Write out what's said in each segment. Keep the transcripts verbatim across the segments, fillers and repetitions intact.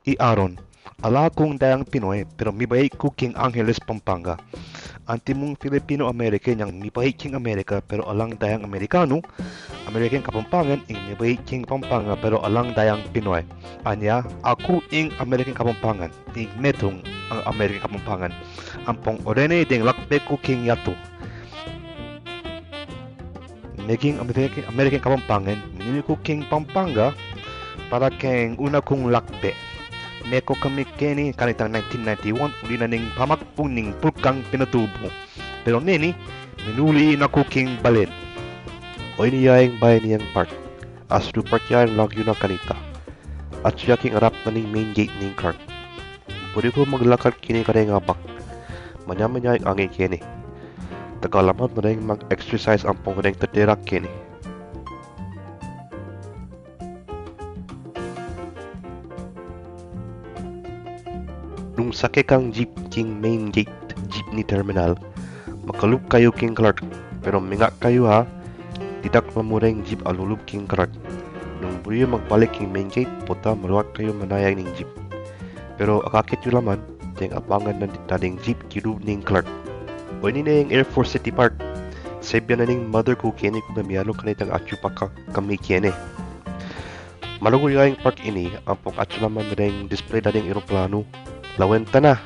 i Aaron. Ala kung dayang Pinoy, pero mibait ku king Angeles, Pampanga. Antimong Filipino-American yang mibait king Amerika, pero alang dayang Amerikanu, American Kapampangan, ing mibait king Pampanga, pero alang dayang Pinoy. Anya, aku ing American Kapampangan, ing metung a American Kapampangan. Ampong orene deng lakbe ku king yatu. Meging American, American Kapampangan, minuli ku king Pampanga para keng una kung lakbe. Meko kami keni kanitang nineteen ninety-one, uli na ning pamakpung ning Pulkang Pinatubo. Pero neni, minuli na ku king balen. O ini ya ing Bayanihan Park. Astro Park ya ing lagyu na kanita. At ya king arap na ning main gate ning Clark. Pwede ku maglakad keni kareng abak. Manyamanya ing angin keni. Tagalaman reng mag-exercise ampong reng tederak keni. Nung sake kang jeep king main gate, jeepney terminal, makalup kayu king Clark, pero mingat kayu ha, didak la mu reng jeep a lulub king Clark. Nung buri yu magbalik king main gate, pota maluat kayu manayang ning jeep. Pero akakit yu la man, deng abangan na ding jeep kilub ning Clark. O ini ne ing Air Force City Park. Sebyan na ning mother ku keni kung mamialu kanitang atyu pa ka-, kami keni. Maragul ya ing park ini, ampong atyu la man reng display da ring eroplanu. Lawen ta na.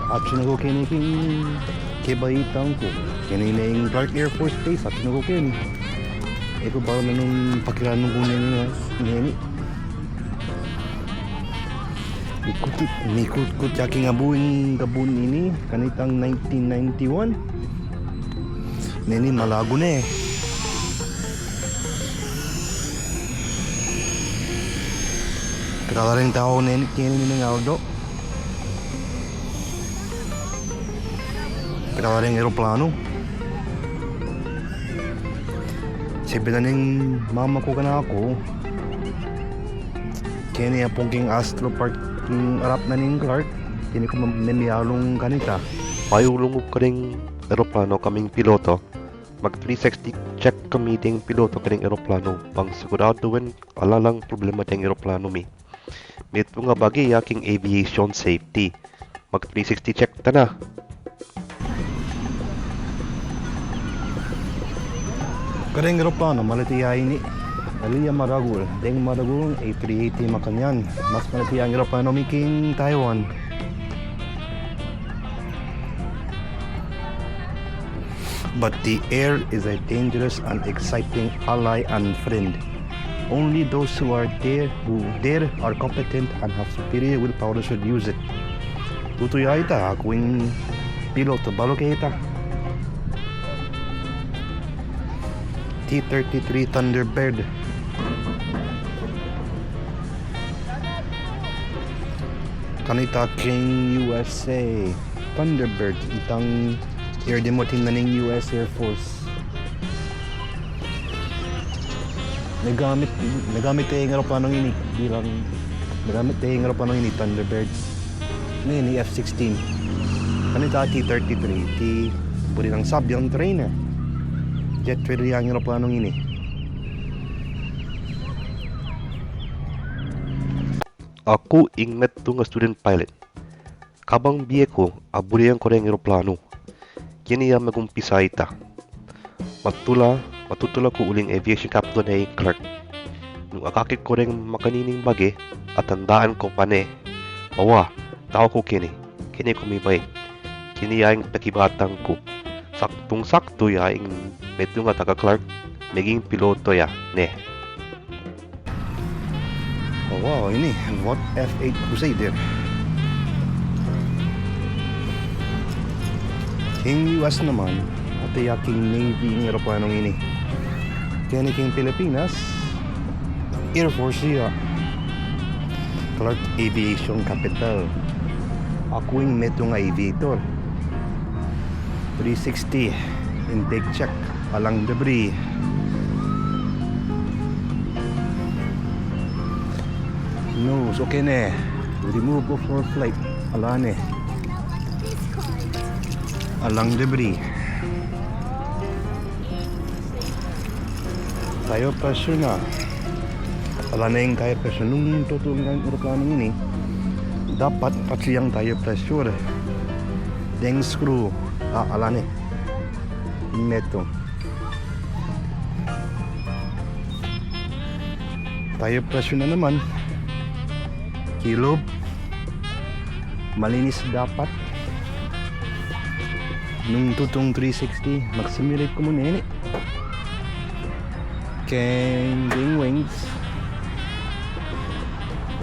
Atyu na ku keni king kebaitan ku. Keni ne ing Clark Air Force Base, atyu na ku keni. E ku balu nung pakilanun ku neni, neni. Ikut, ikut ya king abu ing gabun ini, kanitang nineteen ninety-one. Neni malagu ne. Pira la ring tau neni, keni, neni ing aldo. Pira la ring eroplanu. Sebyan na ning mama ku kanaku, keni ampong king Astro Park king arap na ning Clark, keni ku mem-, memialung kanita. Bayu lungup karing eroplanu kaming piloto, mag three sixty check kami deng piloto karing eroplanu, bang siguradu wen ala lang problema deng eroplanu mi. Metung a bage ya king aviation safety. Mag three sixty check ta na. Kareng eroplanu, maleti ya ini. Ali ya maragul, deng maragul, A three eighty makanyan. Mas maleti ya ing eroplanu mi king Taiwan. But the air is a dangerous and exciting ally and friend. Only those who are there, who there are competent and have superior willpower should use it. Tutu ya ita, aku ing piloto, balu ke ita. T thirty-three Thunderbird. Kanita king U S A. Thunderbird, itang air dimoting na ning U S Air Force. Nagamit, nagamit ya ing eroplanong ini bilang, nagamit ya ing eroplanong ini, Thunderbird. Ini, ini F sixteen. Kanita T thirty-three, ti buri nang sabyang trainer. Jet trainer ya ing eroplanong ini. Aku ing metung a student pilot. Kabang bie ku, aburian ku reng eroplanu. Keni ya megumpisa ita. Matula, matutula ku uling aviation capital ne ing Clark. Nung akakit ku reng makanining bage, atandaan ku pa ne. Bawa, tau ku keni. Keni ku mibait. Keni ya ing pekibatan ku. Saktung-saktu ya ing metung a taga Clark, meging piloto ya, ne. Oh, wow, ini, Vought F eight Crusader. King U S naman, atin ya king Navy ing eroplanong ini. Keni king Pilipinas, Air Force ya. Clark Aviation Capital. Aku ing metung a aviator. Three sixty, intake check, alang debris. Nose, okay ne. Remove before flight. Ala ne. Alang debris. Tire pressure na. Ala ne ing tire pressure. Nung tutu ing eroplanong ini, dapat patse ya ing tire pressure. Deng screw. Ah, ala ne. Ing metung. Tire pressure na naman. Kilub. Malinis dapat. Nung tutung three sixty, mag-simulate ku muna ini. Keng wings.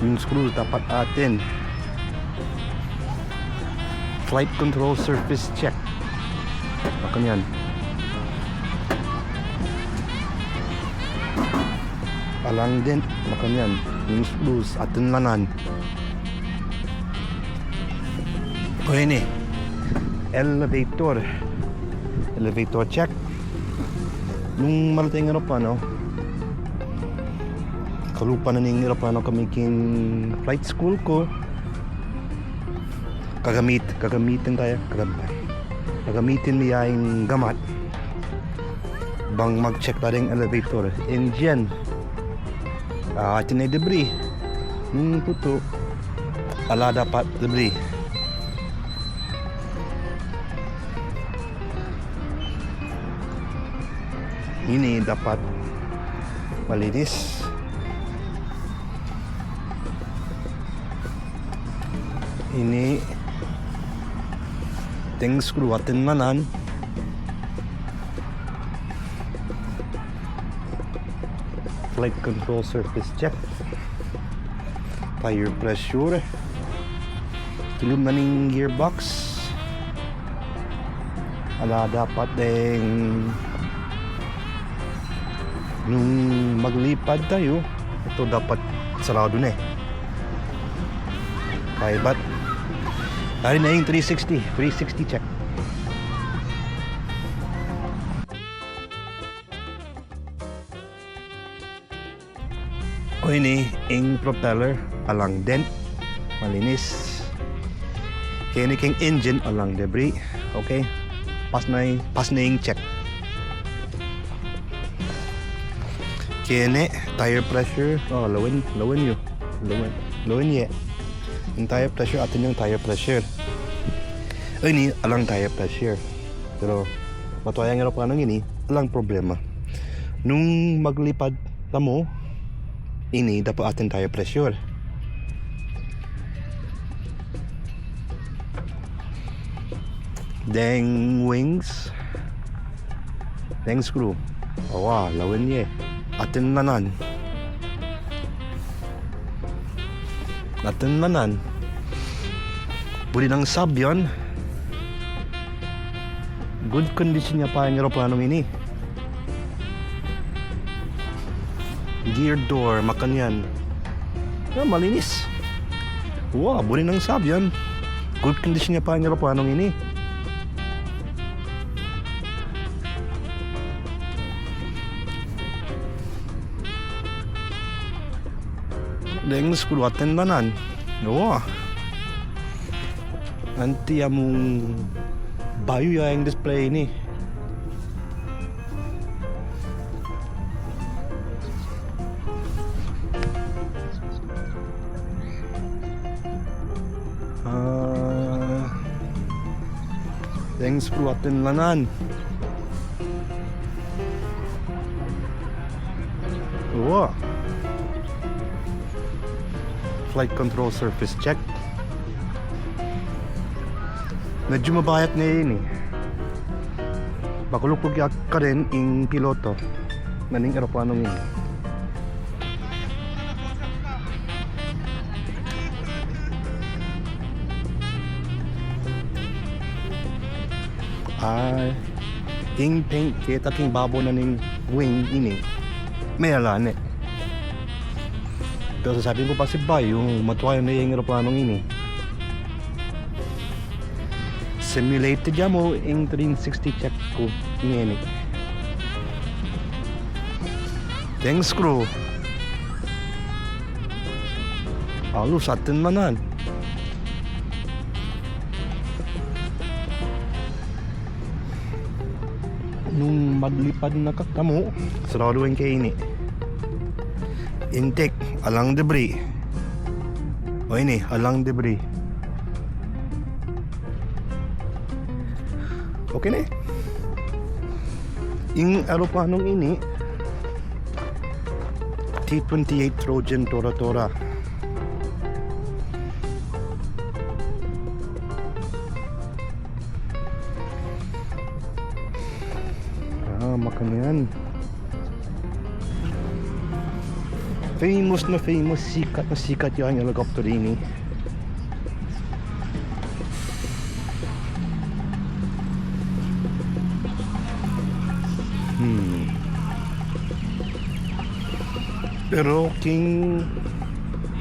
Ing screw dapat atin. Flight control surface check. Makanyan. Alang dent, makanyan. Ing screws, atin lanan. O, ini. Elevator. Elevator check. Nung malate ing eroplano, kalupa na ning eroplano kami king flight school ku. Gagamit, gagamitin taya, gagam-, gagamitin mi ya ing gamat bang mag-check la deng elevator. Engine, ah, atin ne debris. Nung tutu, ala dapat debris. Ini dapat malinis. Ini deng screw atin lanan. Flight control surface check. Tire pressure. Kilub na ning gearbox. Ala dapat deng, nung maglipad tayu, itu dapat saradu ne. Kaybat. Ari na ing three sixty, three sixty check. O, ini ing propeller, alang dent, malinis. Keni keng engine, alang debris. Okay. Pass na ing, pass na ing check. Keni, tire pressure. O, lawen, lawen yu. Lawen, lawen ye. Ing tire pressure, atin yang tire pressure. O, ini, alang tire pressure. Pero matua yang eroplanong ini, alang problema. Nung maglipad tamu, ini dapat atin tire pressure. Deng wings, deng screw. Awa, lawen ye. Atin lanan. Atin lanan. Buri nang sabyan. Good condition ya pa ing eroplanong ini. Gear door, makanyan. Ya, malinis. Wa, buri nang sabyan. Good condition ya pa ing eroplanong ini. Deng screw atin lanan. Wa. Anti amung bayu ya ing display ini. Ah, deng screw atin lanan. Wa. Flight control surface check. Medyu mabayat ne ini. Makulukug ya karin ing piloto na ning eroplanong ini. Ay, ing paint, keta king babo na ning wing ini, mela ne. Pero sasabian ku pasibayu, matua ne ing eroplanong ini. Simulated ya mu ing three sixty check ku ngeni. Deng screw. Alus atin manan. Nung maglipad na katamu, saradu ing keni. Intik, alang debris. O ini, alang debris. Okay ne. Ing eroplanung ini, T twenty-eight Trojan Tora Tora. Ah, makanyan. Famous na famous, sikat na sikat ya ing helicopter ini. Hmm. Pero king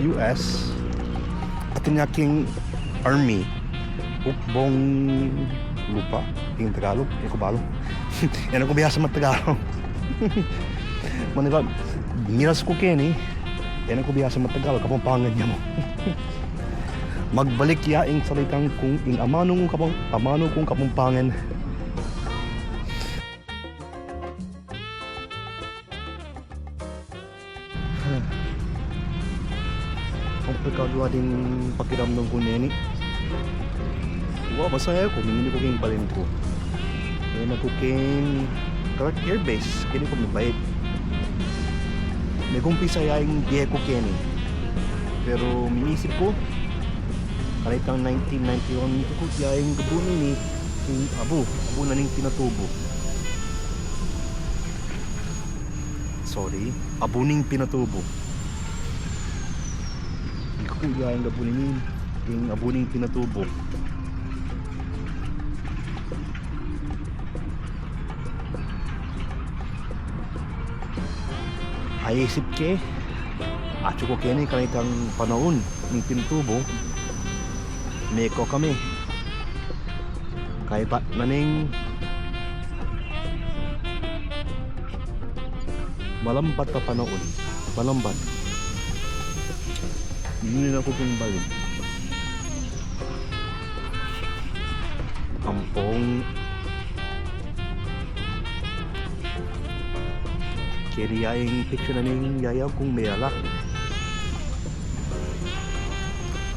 U S, atin ya king army, ukbong lupa, ing Tagalog, e ku balu. E na ku biasa magtagalog. Manibat, miras ku keni, e na ku biasa magtagalog, Kapampangan ya mu. Magbalik ya ing salitang kung ing amanu kung Kapam-, amanu kung Kapampangan. Komplikadu atin pakiramdam ku neni. Wa, masaya ku, mingin ku king balin ku. Keni ku king Clark Air Base, keni ku mabait. Megumpisa ya ing bie ku keni. Pero minisip ku, kanitang nineteen ninety-one ku ya ing gabun ini, ing abu, abu na ning pinatubu. Sorry, abu ning pinatubu. Ing kuku ya ing abu ning, ing abu ning pinatubu. Aisip ke, atyu ku keni kanitang panaun ning pinatubu, meko kami. Kaybat na ning malambat a panaun. Malambat. Ini na ku pin balin. Ampong keni ya ing picture na ning yaya kung meyala.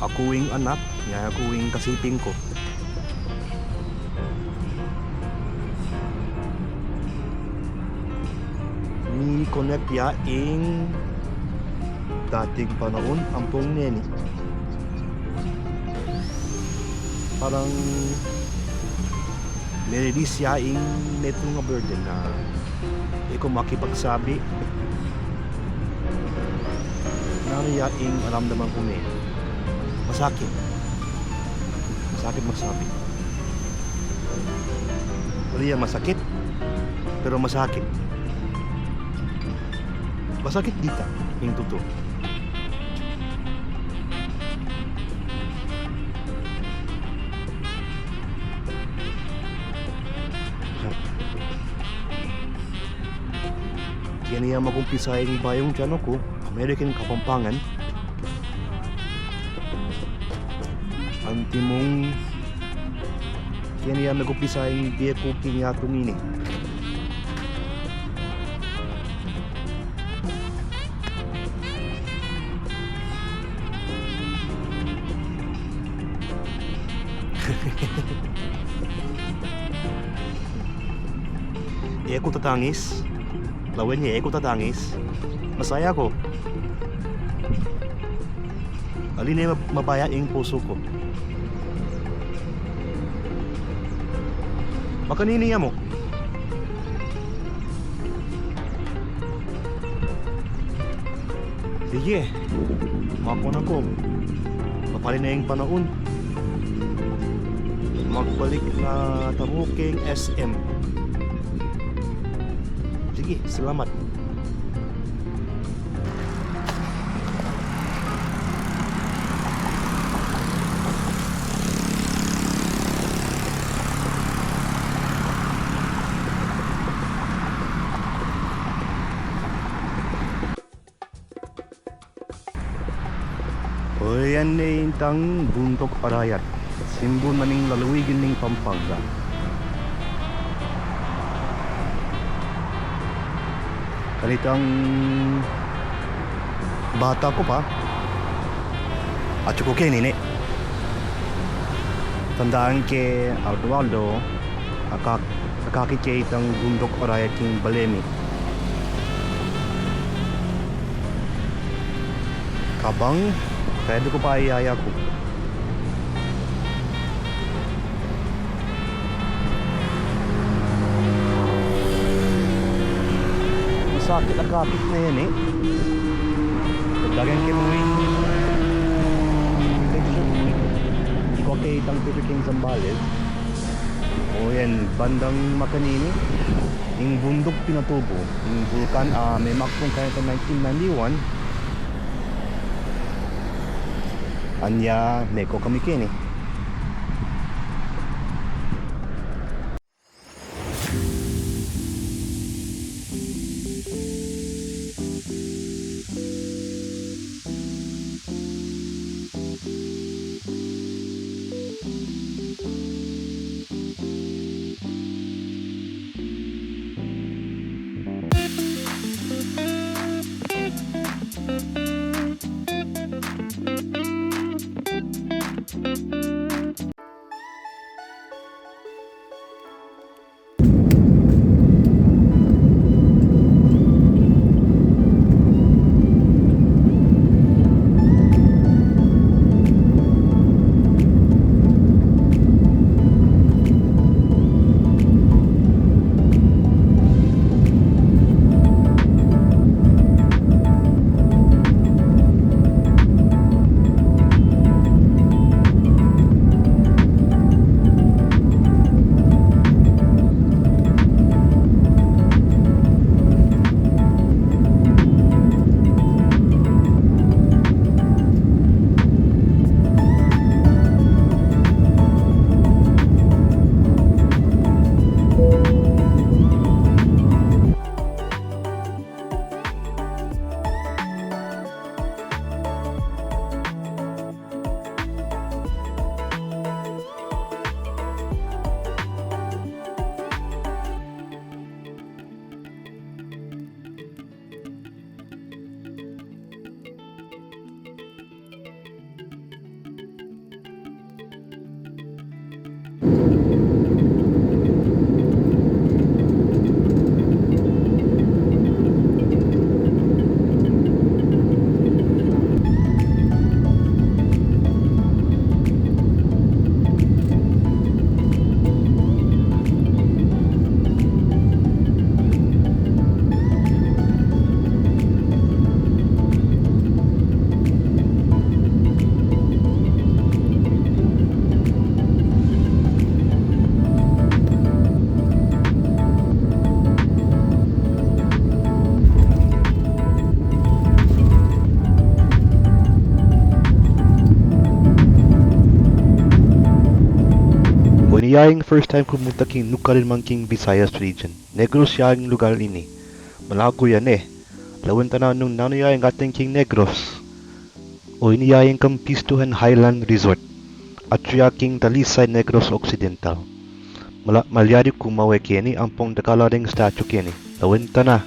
Aku ing anak, yaya ku ing kasiping ku. Mi-connect ya ing dating panaun ampong neni. Parang me-release ya ing metung a burden na e ku makipagsabi. Nanu ya ing aramdaman ku me. Masakit. Masakit magsabi. Ali ya masakit, pero masakit. Masakit dita, ing tutu. Keni ya magumpisa ing bayung tiyan ku, American Kapampangan. Antimong keni ya magumpisa ing bie ku king yatu ngeni. E ku tatangis. Lawen ye, e ku tatangis. Masaya ku. Ali ne mab-, mabaya ing pusu ku. Makanini ya mu? Sige, makuan na ku. Mapali na ing panaun. Magbalik na tamu king S M. Sige, salamat. O, Yan ne itang Bundok Arayat, simbul na ning lalawigan ning Pampanga. Kanitang bata ku pa, atyu ku keni ne. Tandaan ke aldo-aldo, akak-, akakit ke itang Bundok Arayat king bale mi. Kabang kayad ku pa ing yaya ku. Masakit a kapit na yan e. Dagan ke mu ing picture. Ikwa ke itang picture king Zambales. O yan, bandang makanini, ing Bundok Pinatubo, ing bulkan a memakpung kanita nineteen ninety-one. Anya, meko kami keni. O ini ya ing first time kung munta king nukarin man king Visayas region. Negros ya ing lugal ini. Malago ya ne. Lawen ta na nung nanu ya ing atin king Negros. O ini ya ing Campistuhan Highland Resort. Atyu ya king Talisay, Negros Occidental. Mala-, malyari ku mawe keni ampong dakal la ding statue keni. Lawen ta na.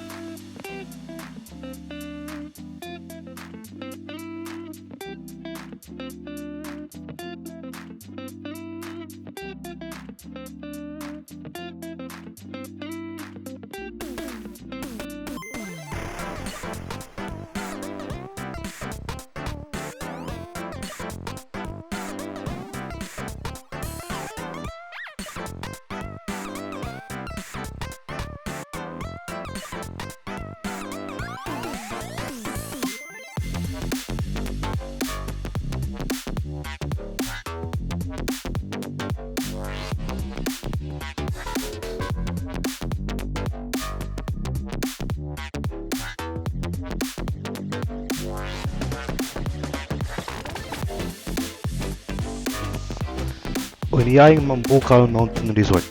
O ini ya ing Mambukal Mountain Resort.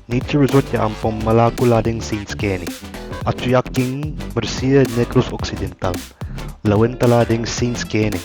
Nature resort ya ampong malago la ding scenes keni. Atyu ya king Murcia, Negros Occidental. Lawen ta la ding scenes keni.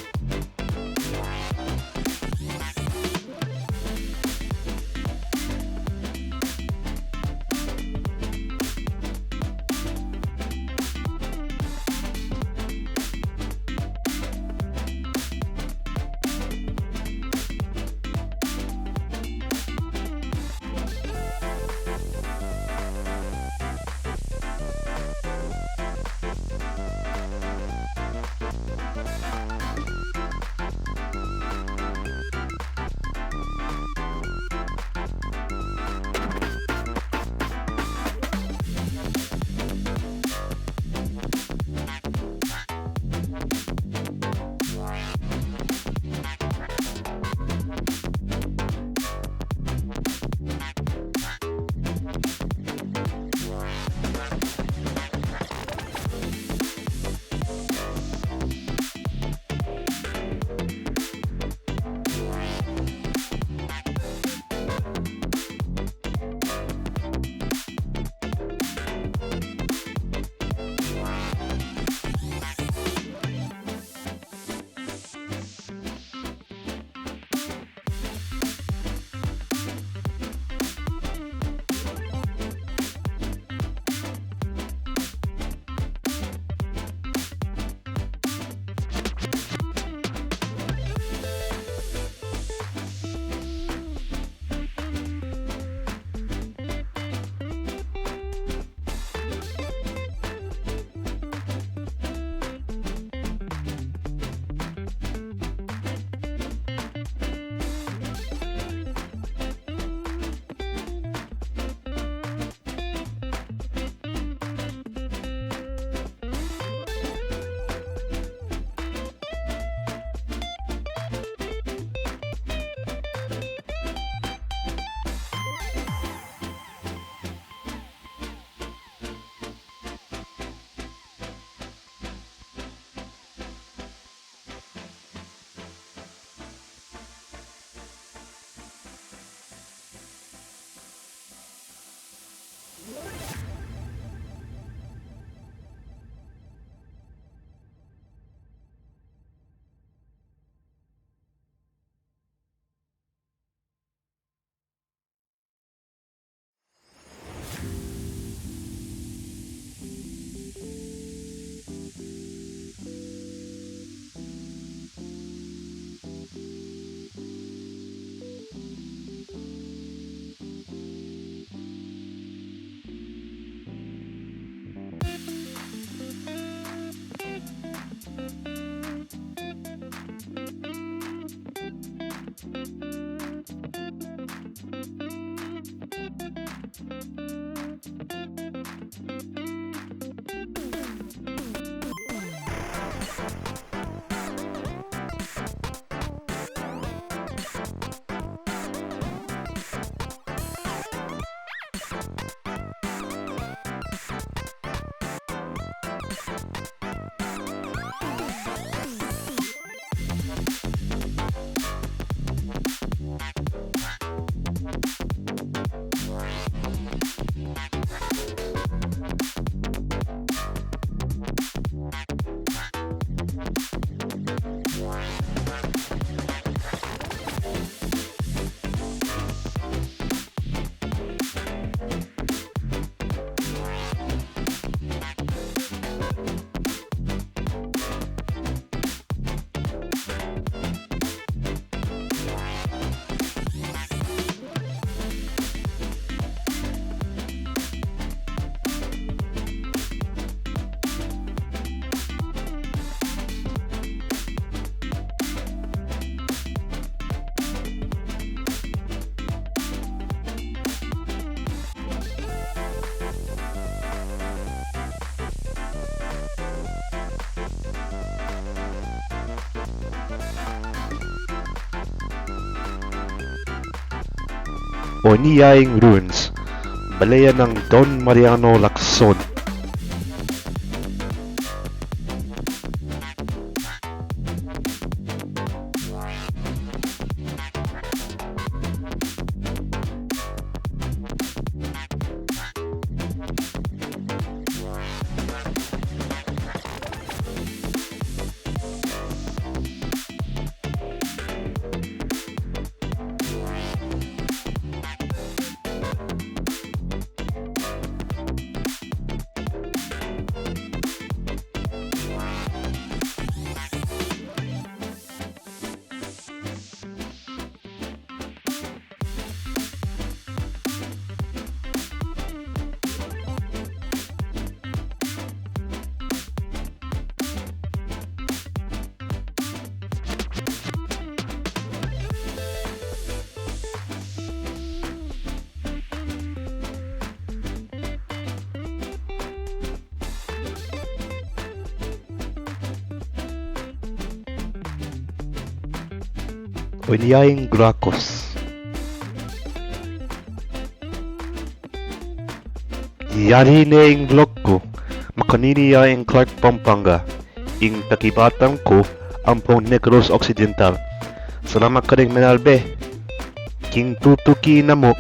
o ini ya ing ruins, bale ya nang Don Mariano Lacson. O ini ya ing Gracos. Yari ne ing vlog ku. Makanini ya ing Clark, Pampanga, ing takibatang ku ampong Negros Occidental. Salamat karing menalbe king tutuki na mu